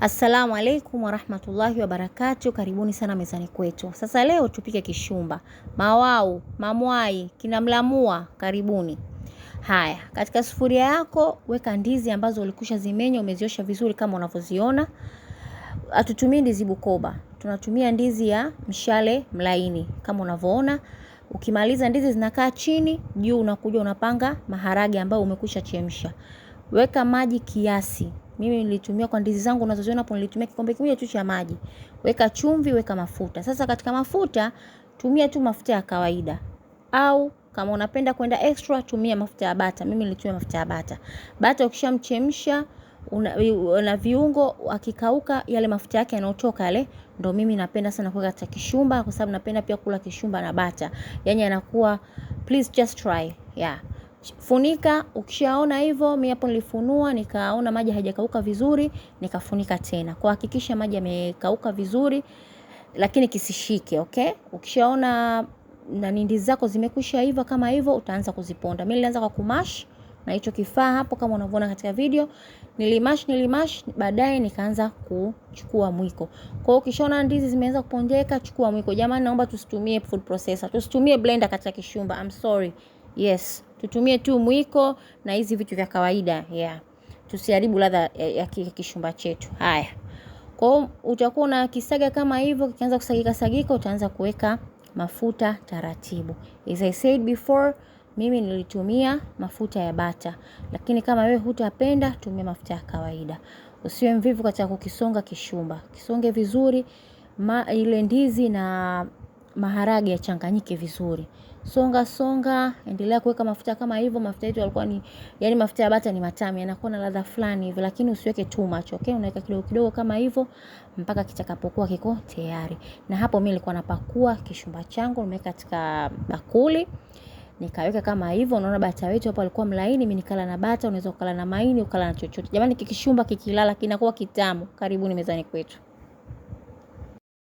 Assalamu alaikum warahmatullahi wabarakatu, karibuni sana mezani kwetu. Sasa leo tupike kishumba, mawau, mamwai, kinamlamua, karibuni. Haya, katika sufuria yako weka ndizi ambazo ulikusha zimenya, umeziosha vizuri kama unavyoziona. Hatutumii ndizi Bukoba, tunatumia ndizi ya mshale mlaini kama unavyoona. Ukimaliza ndizi zinakaa chini, juu unakuja unapanga maharage ambayo umekwisha chemsha. Weka maji kiasi. Mimi nilitumia kwa ndizi zangu unazoziona hapo, nilitumia kikombe kimoja tu cha maji. Weka chumvi, weka mafuta. Sasa katika mafuta tumia tu mafuta ya kawaida, au kama unapenda kwenda extra tumia mafuta ya bata. Mimi nilitumia mafuta ya bata. Bata ukishamchemsha una viungo, akikauka yale mafuta yake yanayotoka yale, ndo mimi napenda sana kuweka katika kishumba, kwa sababu napenda pia kula kishumba na bata. Yani anakuwa, please just try. Yeah. Funika. Ukishaona hivyo, mimi hapo nilifunua nikaona maji hajakauka vizuri, nikafunika tena kuhakikisha maji yamekauka vizuri, lakini kisishike. Okay, ukishaona na ndizi zako zimekwisha iva kama hivyo, utaanza kuziponda. Mimi nilianza kwa kumash na hicho kifaa hapo kama unavyoona katika video, nilimash, baadaye nikaanza kuchukua mwiko. Kwa hiyo ukishaona ndizi zimeanza kupondeka, chukua mwiko. Jamani, naomba tusitumie food processor, tusitumie blender katika kishumba. I'm sorry. Yes, tutumie tu mwiko na hizi vitu vya kawaida. Yeah. Tusiharibu ladha ya kishumba chetu. Haya. Kwa hiyo utakuwa na kisaga kama hivyo, kikianza kusagika sagika utaanza kuweka mafuta taratibu. As I said before, mimi nilitumia mafuta ya bata, lakini kama wewe hutapenda tumia mafuta ya kawaida. Usiwe mvivu katika kukisonga kishumba. Kisonge vizuri, ile ndizi na maharage yachanganyike vizuri. Songa songa, endelea kuweka mafuta kama hivyo. Mafuta yetu yalikuwa ni, yani mafuta ya bata ni matamu, yanakuwa na ladha fulani hivi, lakini usiweke too much, okay? Unaweka kidogo kidogo kama hivyo mpaka kitakapokuwa kiko tayari. Na hapo mimi nilikuwa napakua kishumba changu, nimeweka katika bakuli, nikaweka kama hivyo. Unaona bata wetu hapo alikuwa mlaini, mimi nikala na bata, unaweza ukala na maini, ukala na chochote. Jamani, kikishumba kikilala kinakuwa kitamu. Karibuni mezani kwetu.